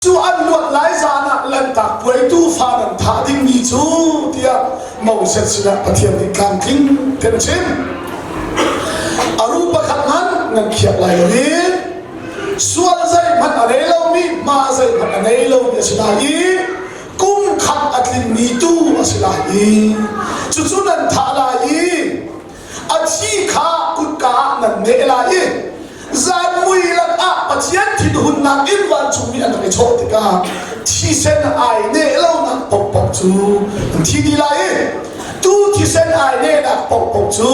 Cu an luat lai zan ah Lanhtak puai tuufa nan thah dingmi cu tiah Moses sinah Pathian nih tlamtling tein a chim. A ru pakhat hmanh nan khiak lai lo i sual zeihmanh a nei lomi hma zeihmanh a nei lomi a si lai i kum khat a tlingmi tuu a si lai i cucu nan thah lai i a thi kha kutka ah nan neh lai i zan mui lakah Pathian thinhunnak in vancungmi an rak i chawh tikah thisen ai neh lonak paohpaoh cu an thi dih lai i tu thisen ai nehnak paohpaoh cu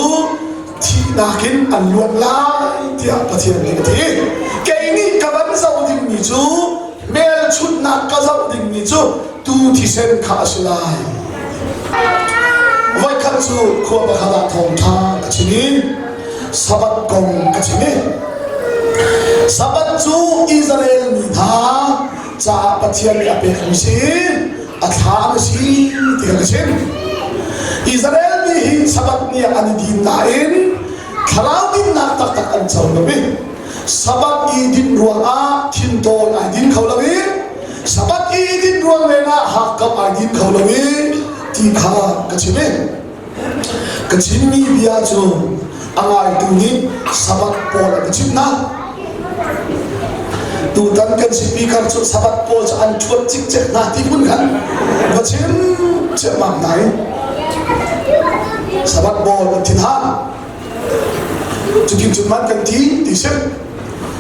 thihnak in an luat lai tiah Pathian nih a ti. Kei nih ka van zoh dingmi cu hmelchunhnak ka zoh dingmi cu tu thisen kha a si lai. Voikhat cu khua pakhat ah thawngṭha ka chim i Sabbath kong ka chim i Sabbath cu Israel mi hna caah Pathian nih a pekmi si a thla a si ti kha ka chim. Israel mi hi Sabbath ni ah an i din nain thlarau dinnak taktak an co lo i Sabbath i dinh ruangah thintawl ai din kho lo i Sabbath i din ruang lengah hakkauh ai din kho lo i ti kha ka chim i ka chimmi bia cu a ngaitu nih Sabbath pawl an ka chimh hna. Tutan kan speaker cu Sabbath pawl cu an ṭhuat cikcek hna ti phun khan va chim ciammam hna i Sabbath pawl an thinhang. Cutin cun man kan ti ti si.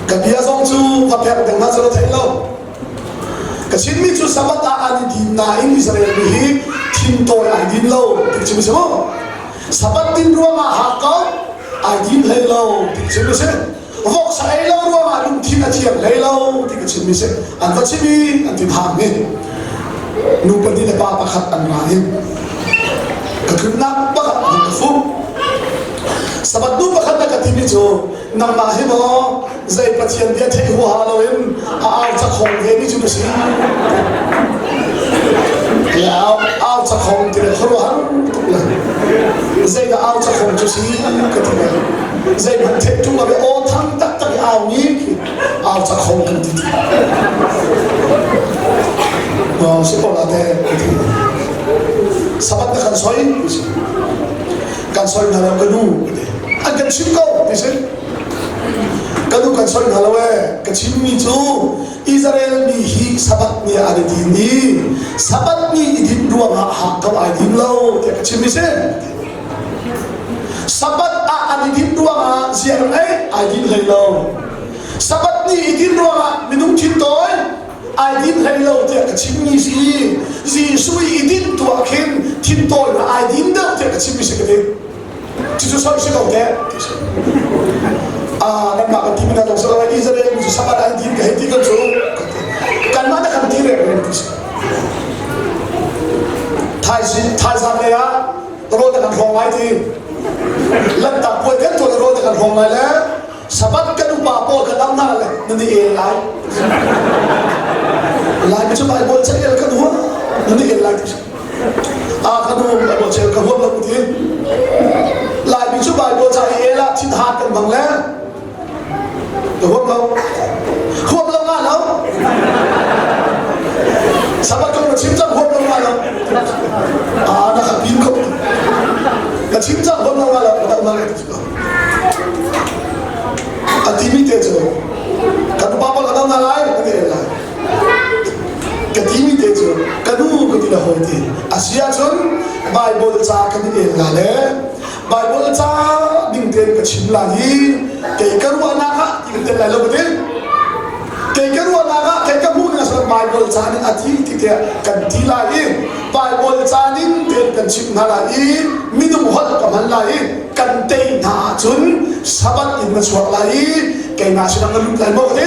Ka bia zong cu va pek ding hna cu na theih lo. Ka chimmi cu Sabbath ah an i din nain Israel mi hi thintawi ai din lo ti chim si mu. Sabbath din ruangah hakkau ai din hlei lo ti chim si. Voksa ei lo ruangah lungthin a thiang hlei lo ti ka chimmi si. An va chim i an ti phang ni. Nu pahnih le pa pakhat an ra i ka tlunnak pakhat an ka fuh. Sabbath nu pakhat na ka timi cu nangmah hi maw zei Pathian bia theih huaha loin a au cakhong ve mi cu na si au au cakhong ti le khuaruahar tuk le zeidah au cakhong cu si ka ti le zeihmanh theih ṭung lo aw thang taktak i au mi khi au cakhong kan ti ti si ko la te ka ti sabat na kan soi kan soi hna lo ka nu an kan chim ko ti si Ka nu kan soi hna lo ee. Ka chimmi cu Israel mi hi Sabbath ni ah an i din i Sabbath ni i dinh ruangah hakkau ai din lo tiah ka chim i si. Sabbath ah an i dinh ruangah ziar ei ai din hlei lo. Sabbath ni i din ruangah minung thin tawi ai din hlei lo tiah ka chimmi si. Jesuh i dinh tuah khin thin tawi ai din deuh tiah ka chimmi si ka ti. Cucu soi si ko teh. Ah, nanmah kan ti mina zong si lo Israel mi cu Sabbath an din ka hei ti kan cu. Kanmah na kan ti reng reng ti si. Thaizang lei ah rawl na kan hrawng lai ti. Lantak puai kan tuah rawl na kan hrawng lai le Sabbath kan upa pawl kan am hna le nan i el lai. Lai mi cu Bible ca el kan huam nan i el lai ti si. A ka nu Bible ca ka huam lo ti. Laimi cu Bible ca i el ah thinhan kan hmang le ka huam lo. Huam lo nga lo. Sabbath kong na chim cang huam lo nga lo. Ah na ka pin ko. Ka chim cang huam lo nga lo. Ka ma le A timi te cu kan pa pawl ka na lai ka ti lai. Ka timi te cu ka nu ka ti la hawi ti. A si ahcun Bible ca kan i el la le Bible ca ding tein ka chim la hi kei ka ruahnak ah ti ka tel lai lo ka ti. Kei ka ruahnak ah kei ka hmuh ning ah Bible ca nih a ti ti tiah kan ti lai i Bible ca ning tein kan chimh hna lai i minung holh ka hman lai i kan tei hna ahcun Sabbath in na chuak lai i keimah sinah na lut lai maw ka ti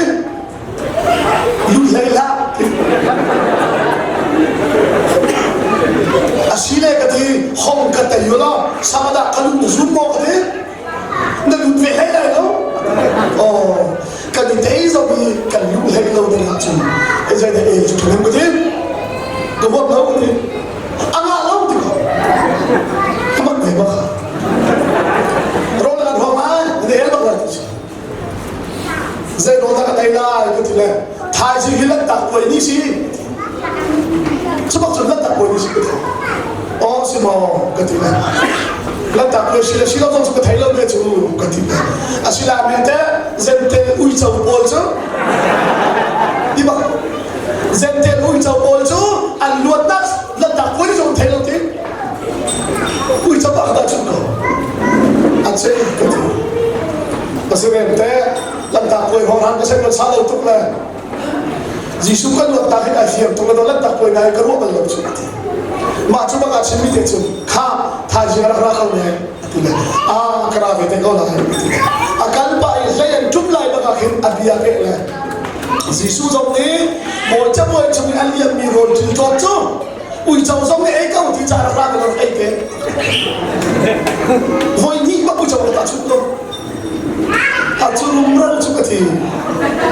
lut hlei hlah asile ka ti hong ka tei u law Sabbath ah ka lut na zum maw ka ti na lut ve hlei lai lo oh kan i tei zong i kan luh hlei lo ding ahcun zei dah el cu ṭhahnem ka ti ka huam lo ka ti a ngah lo ti ko ka mak ve bak rawl kan huam ai na el bak lai ti zei rawl dah ka tei lai ka ti le. Thaizing hi lanhtak puai ni si. Cu bak cun lanhtak puai ni si ka ti. Aw si maw ka ti le. Lanhtak puai si le si lo zong cu ka thei lo ve cu ka ti le. Asinain teh Zentel uico pawl cu ti bak Zentel uico pawl cu an luatnak lanhtak puai ni zong thei lo ti. Uico bak dah cun ko. An si ka ti. Asinain teh lanhtak puai hawng han ka sem sa lo tuk le Jesuh kan luatnak hi ai fiang tuk le lanhtak puai nai ka ruah bal lo cu a ti. Mah cu bak ah chimmi te cu kha thaizing rak ra ko ne a ti le a ka ra ve te ko lai a ti le a kal pah i hlei an ṭum lai bak ah khin a bia peh le Jesuh zong nih mawi cabuai chung i an liammi rawl ṭil ṭawt cu uico zong nih ei ko ti ca rak ra ka rak ei te voi hnih bak uico rak ta chut ko A cu rumro cu ka ti.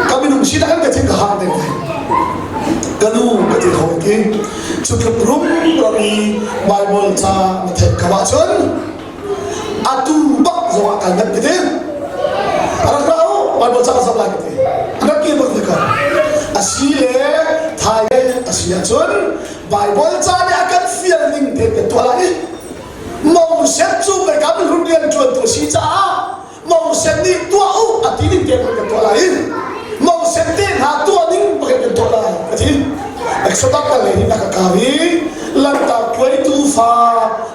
Ka minung sinak in ka thin ka hang deng ve. Ka nu ka ti hawi ki. Cu tluk rumro i Bible ca na theih ka ahcun atu bak zong ah kai manh ka ti. A rak ra u Bible ca ka zoh lai ka ti. A rak ki bak ka. A si le thai a si ahcun Bible ca nih a kan fial ning te kan tuah lai i Moses cu biakam hlun rianṭuantu a si caah Moses nih tuah u a ti ning te kan tuah lai i Moses te hna tuah ning pakhat kan tuah lai a ti. Exodus kal lei hin a ka kau i lanhtak puai tuufa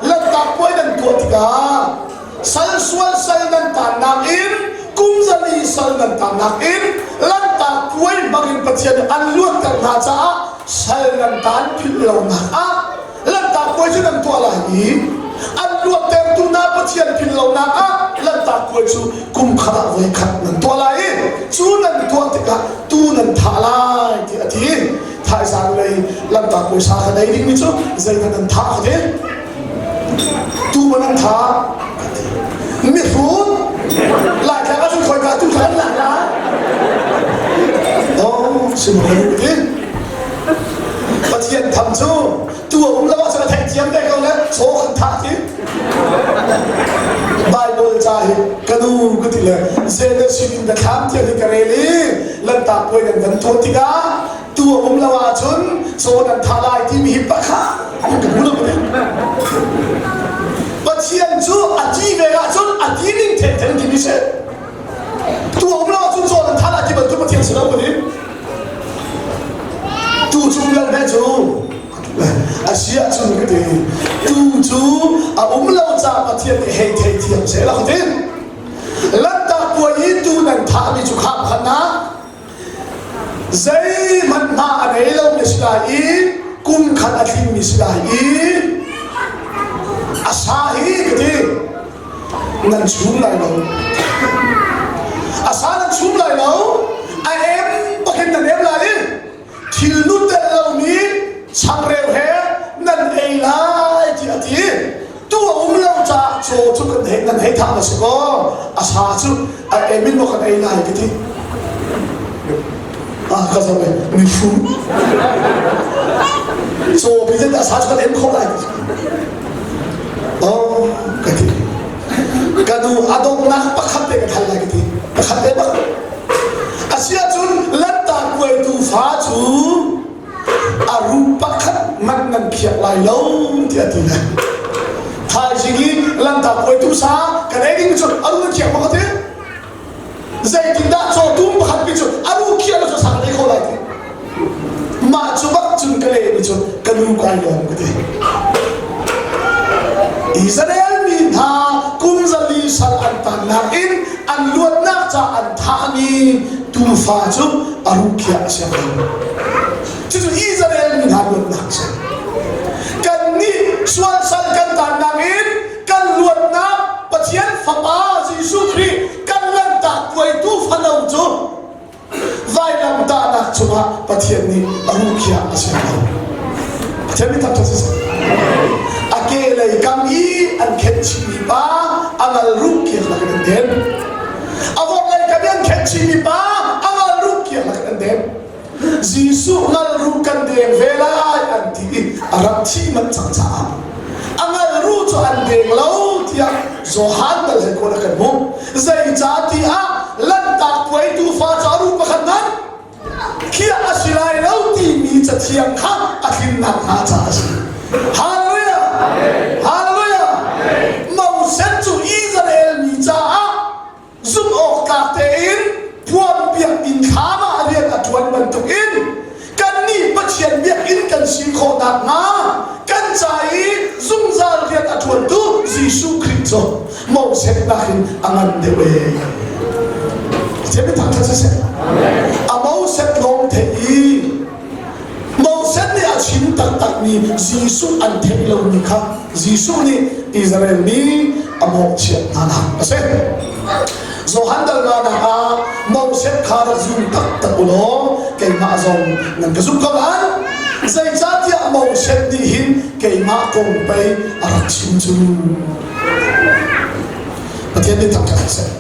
lanhtak puai nan tuah tikah sal sual sal nan tannak in kum zali sal nan tannak in lanhtak puai hmang in Pathian nih an luatter hna caah sal nan tan philh lonak ah Lanhtak puai cu nan tuah lai i an luattertu hna Pathian philh lonak ah lanhtak puai cu kum khat ah voi khat nan tuah lai i cu nan tuah tikah tu nan thah lai tiah a ti. Thaizang lei lanhtak puai sa kha ei dingmi cu zeidah nan thah ka ti? Tu ma nan thah? Mihrut Laitlang ahcun khawika tu kha an lak lai? Oh, si maw ti? Pathian tham cu tu a um lo ahcun a theihthiam ve ko le chaw kan thah ti. Bible ca hi ka nu ka ti le Genesis in biathlam tiang hi ka rel i lanhtak puai nan van tuah tikah tu a um lo ahcun chaw nan thah lai timi hi pakhat ka hmu lo ka Pathian cu a ti ve ahcun a ti ning thengtheng timi si. Tu a um lo ahcun chaw nan thah lai ti bantuk Pathian si lo ka ti. Tu cu lo he cu a si ahcun ka ti tu cu a um lo ca Pathian nih hei thei thiam seh la ka ti lanhtak puai i tu nan thahmi cu kha pakhat na zeihmanh hma a nei lomi si lai i kum khat a tlingmi si lai i a sa hi ka ti nan chum lai lo a sa nan chum lai lo a em bakin nan em lai i thil nu tel lomi changreu he nan ei lai ti a ti tu a um lo caah caw cu kan hei nan hei thah na si kaw a sa cu a em in maw kan ei lai ka ti ah ka zoh mi hrum caw pi a sa cu kan em kho lai Oh, ka ti. Ka nu a donghnak pakhat te ka thal lai ka ti. Pakhat te bak. Asiahcun lanhtak puai tuufa cu a ru pakhat man nan phiak lai lo tiah a ti le. Thaizing i lanhtak puai tuusa kan ei ding cu a ru nan khiak maw ka ti. Zeitindah cawtum pakhat pi cu a ru khiah lo cu sang ei kho lai ti. Mah cu bak cun ka lehmi cu ka nu kai lawm ka ti. Israel mi hna kum zali sal an tannak in an luatnak ca an thahmi tuufa cu a ru khiah a si lo. Cucu Israel mi hna luatnak a si. Kannih sual sal kan tannak in kan luatnak Pathian Fapa Jesuh Khrih kan lanhtak puaitu fano cu vailamtahnak cungah Pathian nih a ruhkhiah a ser lo. Pathian nih taktak si a ke lei kam i an khenh chihmi pa a ngal ruh kiak lakin an den. A vorh lei kam i an khenh chihmi pa a ngal ruh kiak lakin an den. Jesuh ngalruh kan deng ve lai an ti i a rak thih manh cang caah a ngalruh cu an deng lo tiah Johan bal he kawn a kan hmuh. Zeicahtiah Lanhtak puai tuufa cu a ruh pakhat hmanh. Khiah a si lai lo timi cathiang kha a tlinnak hnga caah a si. Hallelujah! Hallelujah! Moses cu Israel mi caah zumh awk tlak tein puan biakinn thlam ah rian a ṭuan bantukin kannih Pathian biakinn kan si khawh nakhnga kan ca i zungzal rian a ṭuantu Jesuh Khrih cu Moses nakin a ngan deuh ee. Pathian mi thangṭhat siseh. A Moses lawng theih i Moses nih a chim taktakmi Jesuh an theih lomi kha Jesuh nih Israel mi a mawhchiat hnanak a si. Johan dalnak ah Moses kha rak zum taktak u law keimah zong nan ka zumh ko lai. Zeicahtiah Moses nih hin keimah kong pei a rak chim cu. Pathian nih thangṭhat siseh.